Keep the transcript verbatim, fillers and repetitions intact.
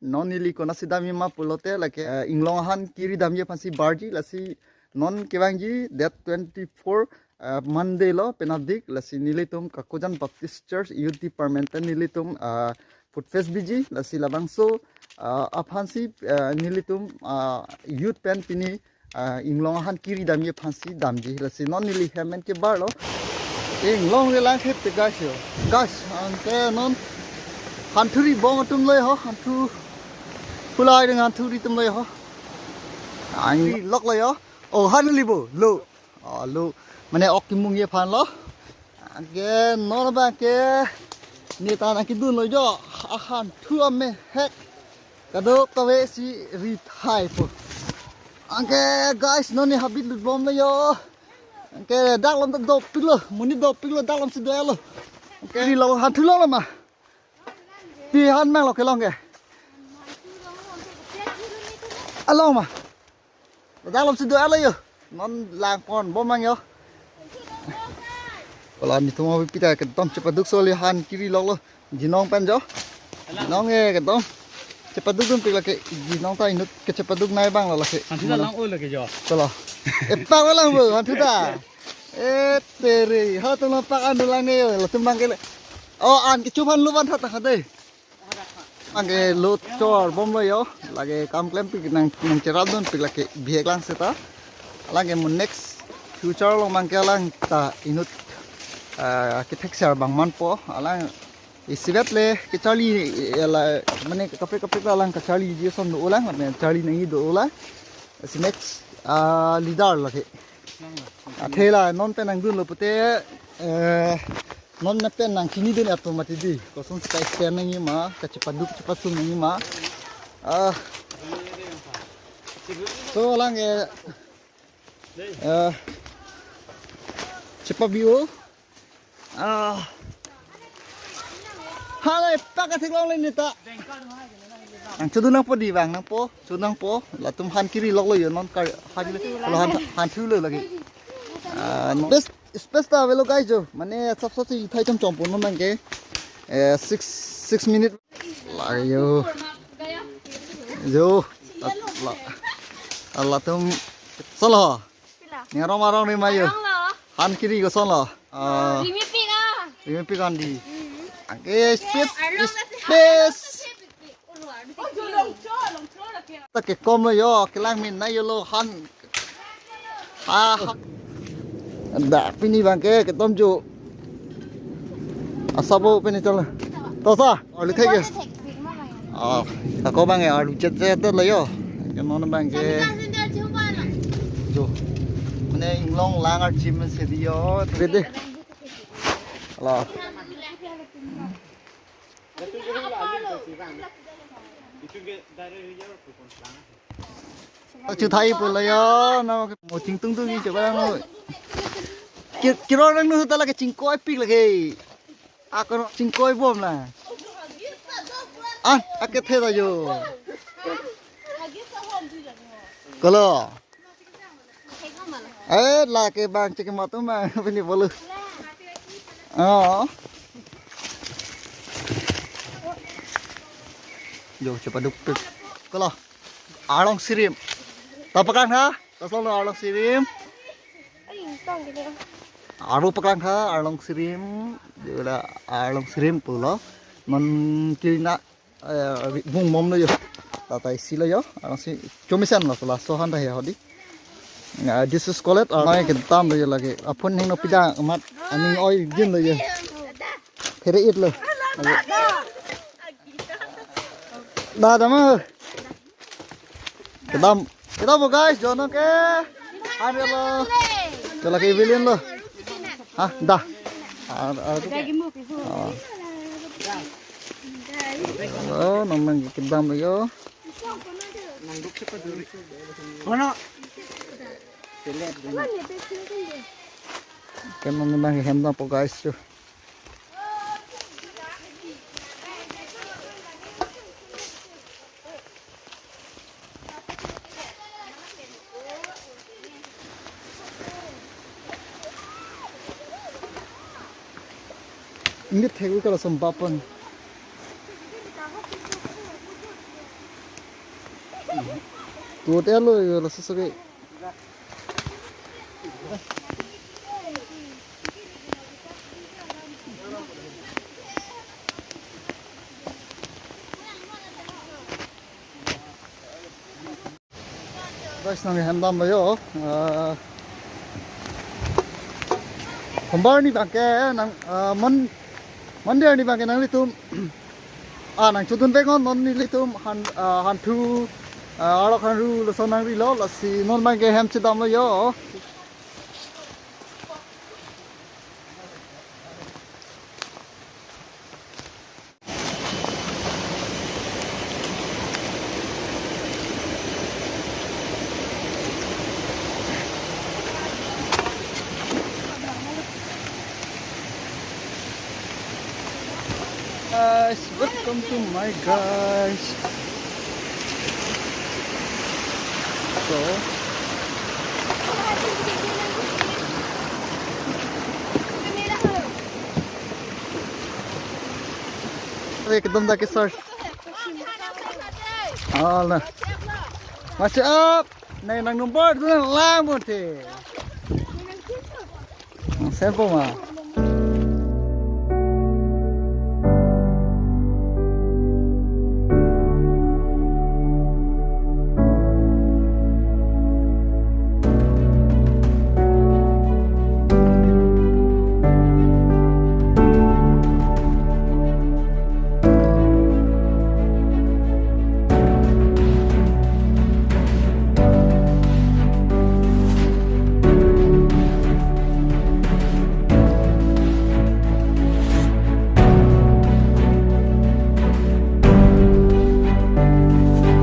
Non neli konatsi damji ma pulote lake, eh, inglong ahan kiri damji aphansi barji, lasi non kevangji date twenty-four, eh, Monday lo, penapdik, lasi nelitum Kakojan Baptist Church Youth Department pen nelitum, eh, food fest biji, lasi labangso, eh, aphansi, eh, nelitum, eh, youth pen pini, eh, inglong ahan kiri damji aphansi damji, lasi non neli hem pen kebar lo. Inglong le lang het te guys yo. Guys, anke non hanthu ri bom atum lo ho, hanthu pulai dengan hanthu ri atum lo ho. Ang lok lo yo. Oh, han libo, lo. Oh, lo. Mane ok kimung ye phan lo. Anke non abang ke neta nangkedun lo yo. Ahan thu amehek. Kadokave si ri thai po. Anke guys, non ne habit lut bom lo yo. Anke dak lom ta dopik lo, monit dopik lo, dak lom si do lo. Anke ri lo, hanthu lo ma. Pi han mang lo kelong ke. Along ma. Dak lom si do lo yo. Non lang pon bom mang yo. Kalau ni thuma pita kedam chepaduk soli han kiri lok lo. Jinong pen jo. Jinong e kedam chepaduk dunpik lake. Jinong ta inut ke chepaduk nai bang lo lake. Hanthu ta lang oi lake jo. Kalau. Epak lang bo hanthu ta. Eh, tere, ha tum lapak an lang ne yo, latum bang ke le. Oh, an ke chupan lu ban tha tha dei. Bang ke lo chor bom lo yo, lake kam klempik nang nangcherap dunpik lake bihek lang seta. Lake mo next future lo bang ke lang ta inut, ah, kethek ser bang man po, alang isivet le kecharli, eh, la, mane kaprek kaprek alang kacharliji ason do lang, mane charli nangji do lang. Si next, ah, leader lake. Athe la non pen nangdun lo pute, eh, non na pen nangchinidun atum mati dei. Kosonsi ka-stand nangji ma, kachepaduk chepasung nangji ma. Ah. So lang eh, eh, chepabi-o. Ah. Halai pak athik long le neta. Nangchedun nangpo dei bang nangpo, chedun nangpo. Latum han kiri lok lo yo non kar han le. Kalau han hanthu lo lake. Ah, non. Space, space ta avelo guys jo. Mane sap sap si thai chom chom pon non bang ke. Eh, six, six minute. La yo. Yo. La, la, latum solo. Pila? Ning arong arong ri ma yo. Arong lo. Han kiri koson lo. Ah. Rimi pik ah. Rimi pik an dei. Hmm. Anke space, arong la si space. Arong la si pik pik. Ulu, arong pik pik. Ta kekom lo yo, kelang min nai yo lo han. Ha, ha. Da pini bang ke ketom jo. Asabo pini chal. Tosa, arlu thek ke. Oh, ako bang ya, arlu chet chet lo yo. Ke non bang ke. Jo. Mane inglong lang archim si dei yo. Bede. Lo. Chu thai pu lo yo, no mo chingtung tung ni chaba mo. Ki, kiro nang nu ta lake chingkoi pik lake. Ako chingkoi bom la. Ah, ake the da yo. Kolo. Eh, lake bang cheke matum bang pini bolu. Oh. Jo, chepaduk pik. Kolo. Arlong sirim. Ta paklang tha? Koson lo arlong sirim? Ai, tong gini. Arlo paklang tha, arlong sirim. Jula arlong sirim pulo. Non kiri na, eh, bung mom lo yo. Tata isi lo yo. Arlong si chomisen lo, la sohan dah ya hodi. Ya, this is called, ah, nai kedam lo yo lake. Apun hing no pida amat aning oi gin lo yo. Phere it lo. Da, da ma. Kedam. Kedam bo guys, jono ke. Ano lo. Jala ke bilin lo. Ha, da. Ah, ah, ah. Oh, namang kedam yo. Kono. Kan namang hem da po guys yo. Ingit thek wi kala som bapon. Tut elo yo laso sake. Guys, nang hem damlo yo. Ah, hombar ni bangke nang, ah, mon, mondir ni bangke nanglitum. Ah, nang chodun vek non, non nelitum han, ah, hanthu, ah, arok hanru lason nangrilo, lasi non bangke hem chedamlo yo. Guys, welcome to my guys. So, ekdom dak ke sir. Ala. What's up? Nai nang number tu lang mo te. Sample ma.